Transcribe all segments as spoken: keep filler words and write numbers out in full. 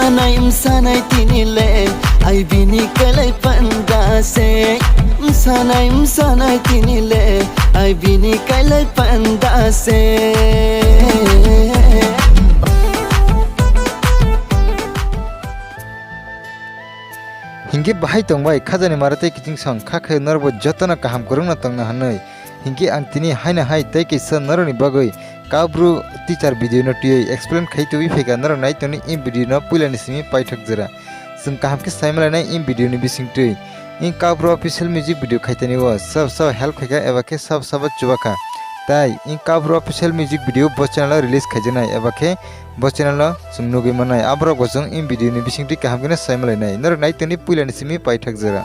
Msanai, msanai tini le, ai bini kailai panda se. Msanai, msanai tini le, ai bini kailai panda se. Hinkhe bahai tongbai khajani mara tei kiching song kha khe norokbo jotono kaham kwrwngno tongna hwnwi. Hinkhe ang tini haino hai tei kisa norokni bagwi Kaubru teacher video no twiwi explain khai tubui phaikha, norok nai tongni in video no puilani simi paithak jora. Chwng kaham khe sai malainai in video ni bisingtwi. In Kaubru official music video khaitani o sab sab help khaikha eba khe sab sabo chubakha. Tai in Kaubru official music video bo channel o release khaijaknai eba khe bo channel o chwng nugwi mannai. Aborok bo chwng in video ni bisingtwi kaham kheno sai malainai. Norok nai tongni puilani simi paithak jora.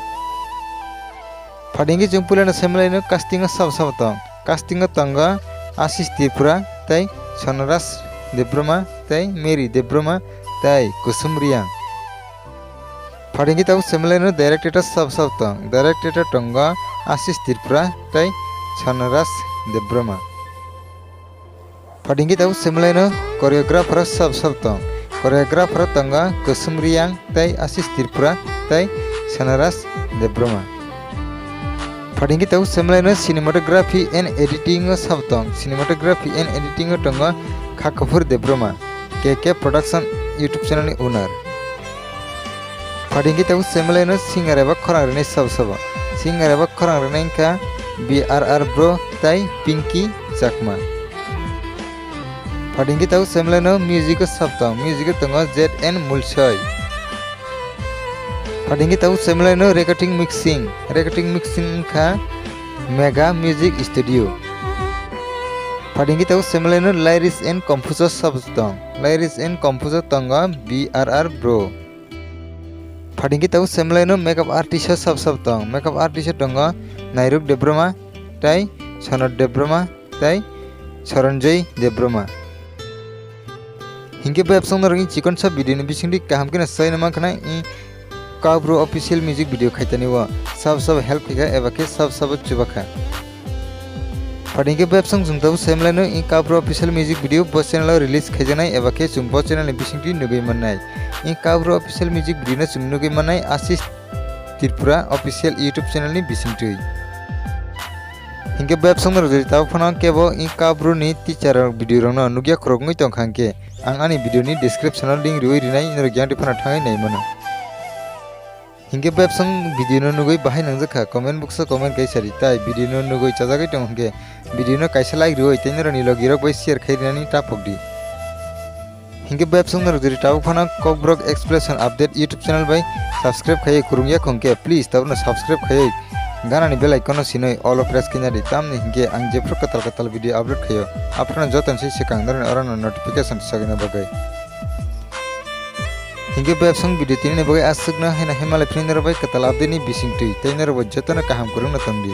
Phatingkhe chwng puilano sai malaino casting o sabo sabo tong. Casting o tongo Ashish Tripura tei Sonaraj Debbarma tei Mary Debbarma tei Kusum Reang. Phatingkhe tabuk sai malaino director o sabo sabo tong. Director o tongo Ashish Tripura tei Sonaraj Debbarma. Phatingkhe tabuk sai malaino choreographer o sab sab tong. Choreographer o tongo Kusum Reang tei Ashish Tripura tei Sonaraj Debbarma. Phatingkhe tabuk sai malaino cinematography and editing o sab tong. Cinematography and editing o tongo Khakaphur Debbarma, K K Production YouTube channel ni owner. Phatingkhe tabuk sai malaino singer eba khorang rwnai sabo sabo. Singer eba khorang rwnai wngkha B R R Bro tei Pinky Chakma. Phatingkhe tabuk sai malaino music o sab tong. Music o tongo Z N Mulsoi. Phatingkhe tabuk sai malaino recording mixing. Recording mixing wngkha Mega Music Studio. Phatingkhe tabuk sai malaino lyrics and composer sab tong. Lyrics and composer tongo B R R Bro. Phatingkhe tabuk sai malaino makeup artist o sab sab tong. Makeup artist o tongo Nairuk Debbarma tei Sonot Debbarma tei Soronjoy Debbarma. Hinkhe bai absong norokni chikon sa video ni bisingtwi kaham kheno sai no mankha na i Kaubru official music video khaitani o sab sab help khaikha eba khe sab sabo chubakha. Phatingkhe bai absong chwng tabuk sai malaino i Kaubru official music video bo channel o release khaijaknai eba khe chwng bo channel ni bisingtwi nugwi mannai. I Kaubru official music video no chwng nugwi mannai Ashish Tripura official YouTube channel ni bisingtwi. Hinkhe bai absong norok jodi tabuk phano kebo i Kaubru ni teacher rok video rok no nugya khorok wngwi tongkha hinkhe ang ani video ni description o link riwi rinai norok yang phano thangwi nai mano. Hinkhe bai absong video no nugwi bahai nangjak kha, comment box o comment kaisa ri, tai video no nugwi chajagwi tong hinkhe video no kaisa like riwi tei norokni logi rok bai share khai rinani ta phok di. Hinkhe bai absong norok jodi tabuk phano Kokborok Exploration Update YouTube channel bai subscribe khaiwi khurungya khong khe please tabukno subscribe khaiwi ganani bell icon no sinwi all o press khaina di, tamni hinkhe ang jephru kwtal kwtal video upload khaio aphano jotono se swkang norokni oro no notification swkakna bagwi. Hinkhe bai absong video tinini bagwi aswkno haino hai malai phini norok bai kwtal update ni bisingtwi tei norok bai jotono kaham kwrwngno tongdi.